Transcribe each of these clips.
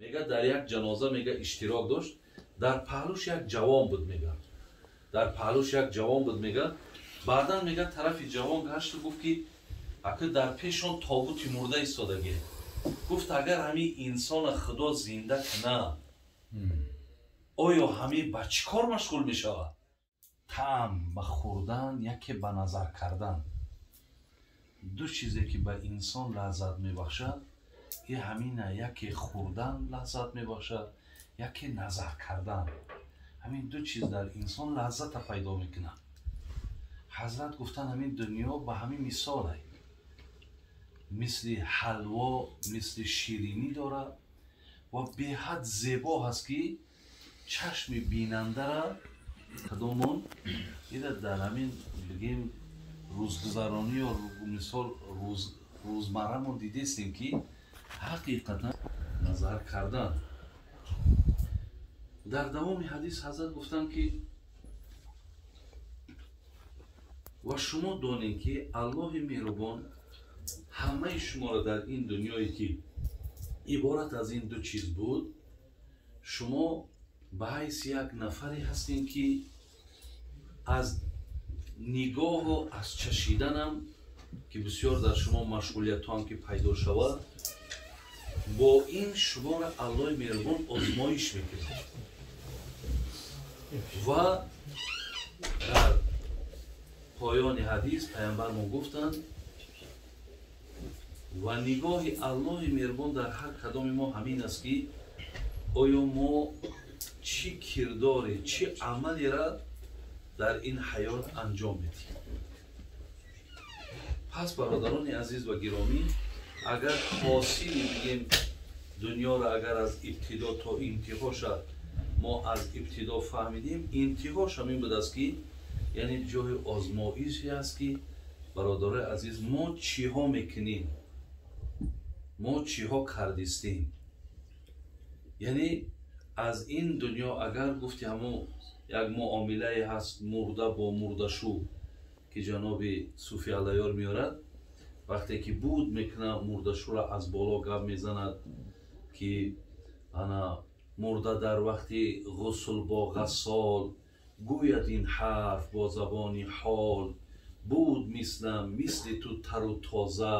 Мега дар як ҷаноза мега иштирок дошт, дар паҳлӯш як ҷавон буд мега. Дар паҳлӯш як ҷавон буд мега. Баъдан мега тарафи ҷавон гашту гуфт ки ака дар пешон тобути мурда истодагӣ. Гуфт агар ҳамин инсона Худо зинда кунад, оё ҳамин ба чӣ кор машғул мешавад? Таъм ба хӯрдан, яке ба назар кардан. Ду чизе ки ба инсон лаззат мебахшад, и ҳамина яке хӯрдан лаззат мебахшад, яке назар кардан. Ҳамин ду чиз дар инсон лаззата пайдо мекунад. Ҳазрат гуфтан ҳамин дунё ба ҳамин мисолай. Мисли ҳалво, мисли ширинӣ дорад ва беҳад зебо ҳаст ки чашми бинандара кадомон ида дар ҳамин бигем рӯзгузаронӣ ё мисол рӯзмаррамон дидестем ки ҳақиқатан назар кардан. Дар давоми ҳадис ҳазрат гуфтанд ки ва шумо донед ки Аллоҳи меҳрубон ҳамаи шуморо дар ин дунёе ки иборат аз ин ду чиз буд, шумо ба ҳайси як нафаре ҳастем ки аз нигоҳу аз чашиданам ки бисёр дар шумо машғулиятҳоам ки пайдо шавад, бо ин шуморо Аллоҳи меҳрубон озмоиш мекунад. Ва дар поёни ҳадис паямбармон гуфтанд ва нигоҳи Аллоҳи меҳрубон дар ҳар кадоми мо ҳамин аст ки оё мо чӣ кирдоре, чӣ амалеро дар ин ҳаёт анҷом медиҳем. Пас бародарони азиз ва гиромӣ, агар ҳосили бигем дунёро агар аз ибтидо то интиҳоша мо аз ибтидо фаҳмидем, интиҳош ҳамин будааст ки яъне ҷои озмоише аст ки бародарои азиз мо чиҳо мекунем, мо чиҳо кардистем. Яъне аз ин дунё агар гуфти ҳамон як муомилае ҳаст мурда бо мурдашу ки ҷаноби Суфи Аллаёр меорад, вақте ки буд мекунад мурдашура аз боло гап мезанад ки ана мурда дар вақти ғусл бо ғассол гӯяд ин ҳарф бо забони ҳол, буд мислам мисли ту тару тоза,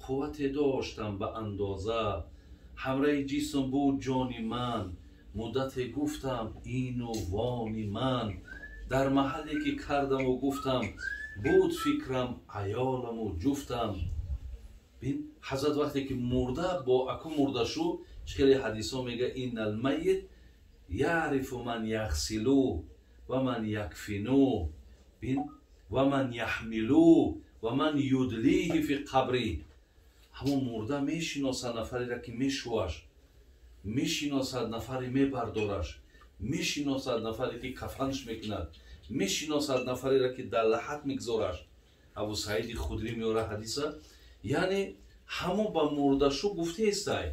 қуввате доштам ба андоза, ҳамраи ҷисм буд ҷони ман, муддате гуфтам ину вони ман, дар маҳалле ки кардаму гуфтам буд фикрам аёламу ҷуфтам. Бин ҳазрат вақте ки мурда бо аку мурдашу чӣ хеле ҳадисҳо мега иннал майит яърифу ман яғсилу ва ман якфину, бин ва ман яҳмилу ва ман юдлиҳи фи қабри. Ҳамон мурда мешиносад нафареро ки мешӯаш, мешиносад нафаре мебардораш, мешиносад нафаре ки кафанш мекунад, мешиносад нафареро ки дар лаҳат мегзораш. Абу Саиди Худрӣ меора ҳадиса. Яъне ҳамон ба мурдашу гуфтаестай,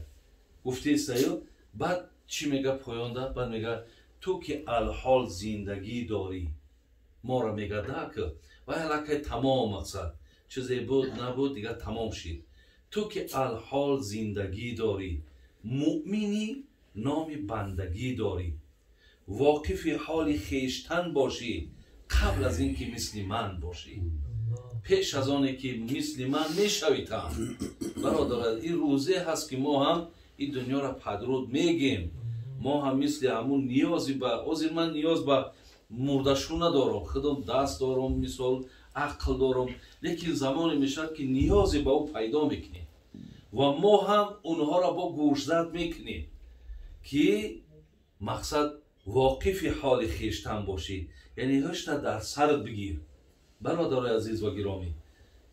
гуфтаестаю. Баъд чӣ мега поёнда? Баъд мега ту ки алҳол зиндагӣ дорӣ, моро мега дак вай аллакай тамом мақсад чизе буд набуд дигар тамом шид. Ту ки алҳол зиндагӣ дорӣ, муъминӣ номи бандагӣ дорӣ, воқифи ҳоли хештан бошӣ қабл аз ин ки мисли ман бошӣ, пеш аз оне ки мисли ман мешавӣ там. Бародарад, ин рӯзе ҳаст ки мо ҳам ин дунёро падруд мегем. Мо ҳам мисли ҳамун ниёзи ба ҳозир ман ниёз ба мурдашу надорам, худам даст дорам, мисол ақл дорам, лекин замоне мешавад ки ниёзе ба ӯ пайдо мекунем ва мо ҳам онҳоро бо гӯшзад мекунем ки мақсад воқифи ҳоли хештан бошӣ, яъне ҳушта дар сарат бигир. Бародарои азиз ва гиромӣ,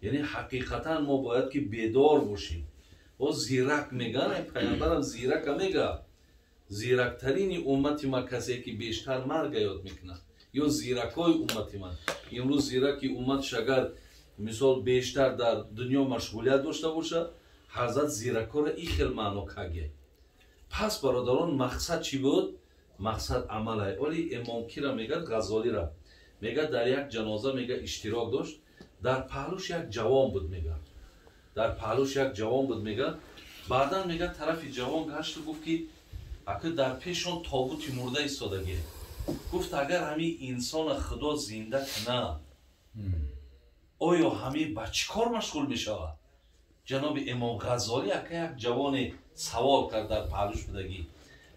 яъне ҳақиқатан мо бояд ки бедор бошем. О зирак меган, паямбарам зирака мега, зирактарини уммати ма касе ки бештар марга ёд мекунад, ё зиракҳои уммати ман. Имрӯз зираки умматш агар мисол бештар дар дунё машғулият дошта бошад, ҳазрат зиракҳоро ин хел маъно каге. Пас бародарон мақсад чӣ буд? Мақсад амалай. Оли имом кира мегӯяд? Ғаззолира мегӯяд дар як ҷаноза мега иштирок дошт, дар паҳлӯш як ҷавон буд мегӯяд. Дар паҳлӯш як ҷавон буд, мега баъдан мега тарафи ҷавон гашту гуфт ки ака дар пешон тобути мурда истодагӣ. Гуфт агар ҳамин инсона Худо зинда кунад, оё ҳамин ба чӣ кор машғул мешавад? Ҷаноби Имом Ғаззолӣ ака як ҷавоне савол кард дар паҳлӯш будагӣ.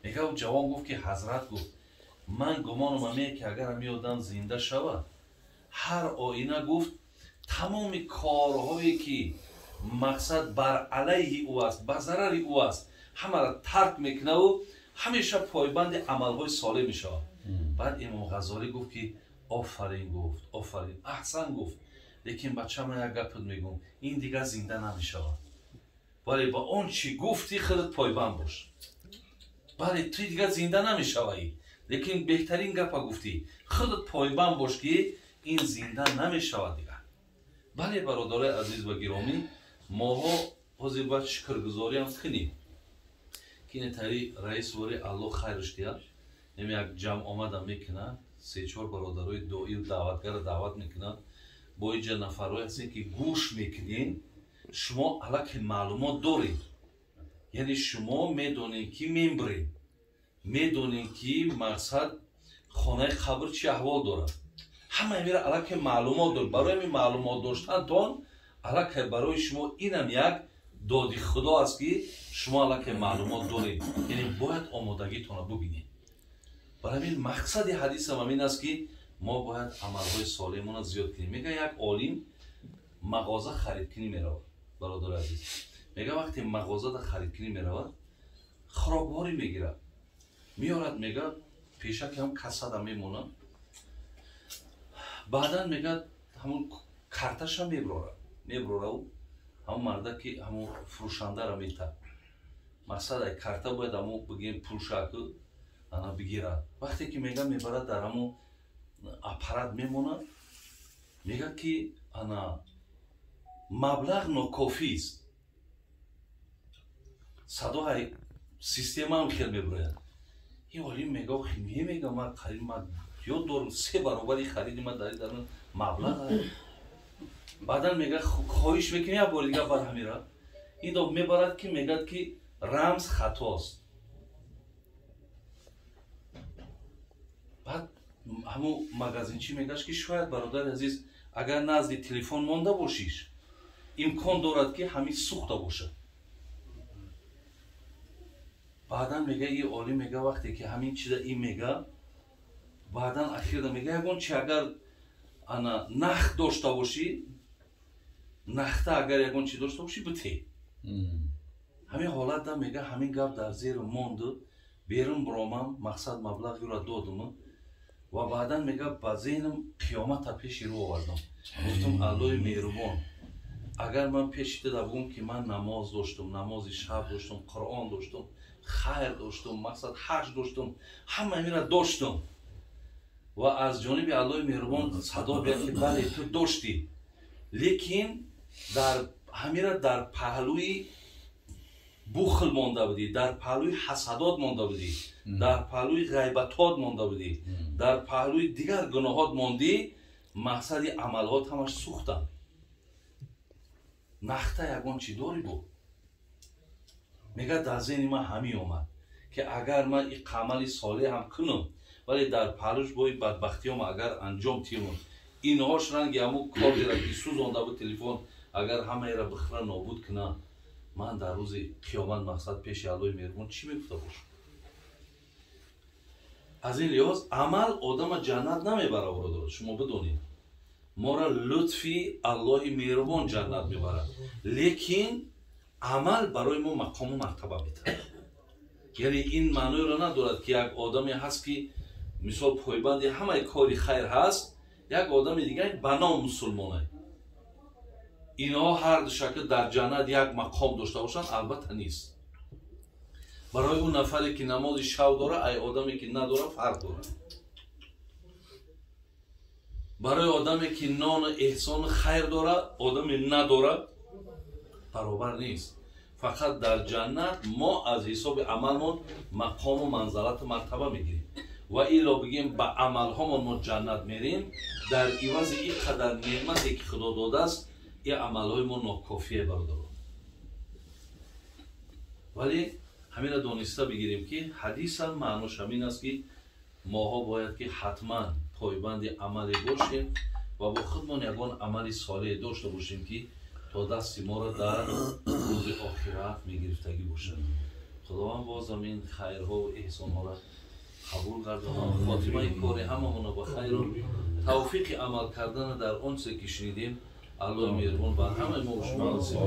Мега ҷавон гуфт ки ҳазрат гуфт ман гумонам ҳамее ки агар ҳамин одам зинда шавад, ҳар оина гуфт тамоми корҳое ки мақсад бар алайҳи ӯ аст, ба зарари ӯ аст, ҳамаро тарк мекунаву ҳамеша пойбанди амалҳои солеҳ мешавад. Баъд Имом Ғаззолӣ гуфт ки офарин, гуфт офарин, аҳсан гуфт, лекин бача ман як гапат мегӯм, ин дигар зинда намешавад, вале ба он чӣ гуфтӣ худат пойбанд бош. Бале, ту дигар зинда намешавӣ, лекин беҳтарин гапа гуфтӣ, худат пойбанд бош ки ин зинда намешавад дигар. Бале, бародарои азиз ва гиромӣ, моҳо ҳозир бояд шукргузориам кунем ки ин тари раис вори Аллоҳ хайрш диҳад, ем як ҷамъ омада мекунад, се-чор бародарои доию даъватгарро даъват мекунад. Бо инҷа нафарҳое ҳастем ки гӯш мекунед, шумо аллакай маълумот доред, яъне шумо медонед ки мембред, медонед ки мақсад хонаи қабр чӣ аҳвол дорад. Ҳама мера аллакай маълумот доред. Барои ҳамин маълумот доштантон аллакай барои шумо инам як доди Худо аст ки шумо аллакай маълумот доред, яъне бояд омодагитонро бубинед. Барои ҳамин мақсади ҳадисам ҳамин аст ки мо бояд амалҳои солеҳмонро зиёд кунем. Мега як олим мағоза харидкунӣ меравад, бародари азиз. Мега вақте мағозада харидкунӣ меравад, хӯрокворӣ мегирад, меорад, мега пешаки ҳам кассада мемонад. Баъдан мега ҳамун карташа меброрад, меброрав ҳамун марда ки ҳамун фурӯшандаро метад. Мақсад ай карта бояд ҳамун бигем пулшаку ана бигирад. Вақте ки мега мебарад дар ҳамун аппарат мемонад, мега ки ана маблағ нокофист. Садо ай системаам хел меброяд. Ин олим мега охи мега ман қариб ман ёд дорам 3 баробари хариди ман дар ин маблағ. Баъдан мега хоҳиш мекунем як бори дигар бар ҳамира. Ин доб мебарад ки мегӯяд ки рамз хатост. Баъд ҳамун магазинчӣ мегӯяд ки шояд бародари азиз агар назди телефон монда бошиш, имкон дорад ки ҳамин сӯхта бошад. Баъдан мега и олим мега вақте ки ҳамин чиза ин мега, баъдан ахирда мега ягон чи агар ана нахт дошта бошӣ, нахта агар ягон чи дошта бошӣ бите. Ҳамин ҳолатда мега ҳамин гап дар зеру монду, берун биромам, мақсад маблағиро додум ва баъдан мега ба зеҳнам қиёмата пеши рӯ овардам. Гуфтам Аллоҳи меҳрубон, агар ман пеши ту бигӯм ки ман намоз доштум, намози шаб доштум, Қуръон доштум, хайр доштум, мақсад ҳаҷ доштум, ҳама ҳаминро доштум ва аз ҷониби Аллоҳи меҳрубон садо биёд ки бале ту доштӣ, лекин дар ҳамира дар паҳлӯи бухл монда будӣ, дар паҳлӯи ҳасадот монда будӣ, дар паҳлӯи ғайбатот монда будӣ, дар паҳлӯи дигар гуноҳот мондӣ, мақсади амалҳот ҳамаш сӯхтанд. Нахта ягон чӣ дорӣ бу? Мега дар зеҳни ман ҳамин омад ки агар ман ин амали солеҳ ҳам кунам, вале дар паҳлӯш бои бадбахтиём агар анҷом тиём, инҳош ранги ҳамун кордера ки сӯзонда буд телефон, агар ҳамаеро бихӯра нобуд кунам, ман дар рӯзи қиёмат мақсад пеши Аллоҳи меҳрубон чӣ мегуфта бошам? Аз ин лиҳоз амал одама ҷаннат намебарад, бародар, шумо бидонед. Мора лутфи Аллоҳи меҳрубон ҷаннат мебарад, лекин амал барои мо мақому мартаба метавад. Яъне ин маъноеро надорад ки як одаме ҳаст ки мисол пойбанди ҳамаи кори хайр ҳаст, як одами дигар ба ном мусулмонай. Инҳо ҳар ду шакл дар ҷаннат як мақом дошта бошанд, албатта нест. Барои он нафаре ки намози шав дора, ай одаме ки надора фарқ дорад. Барои одаме ки нону эҳсону хайр дора, одаме надора баробар нест. Фақат дар ҷаннат мо аз ҳисоби амалмон мақому манзалату мартаба мегирем ва ило бигем ба амалҳомон мо ҷаннат мерем, дар ивази ин қадар неъмате ки Худо додааст, ин амалҳои мо нокофие, бародарон. Вале ҳамина дониста бигирем, ки ҳадисам маънош ҳамин аст, ки моҳо бояд ки ҳатман пойбанди амале бошем ва бо худмон ягон амали солеҳ дошта бошем, ки то дасти моро дар рӯзи охират мегирифтагӣ бошад. Худованд бозам ин хайрҳову эҳсонҳоро қабул гардонад, хотимаи кори ҳамамонро ба хайру тавфиқи амал кардана дар он чизе ки шунидем, Аллоҳи меҳрубон бар ҳамаи мо шумо насиб.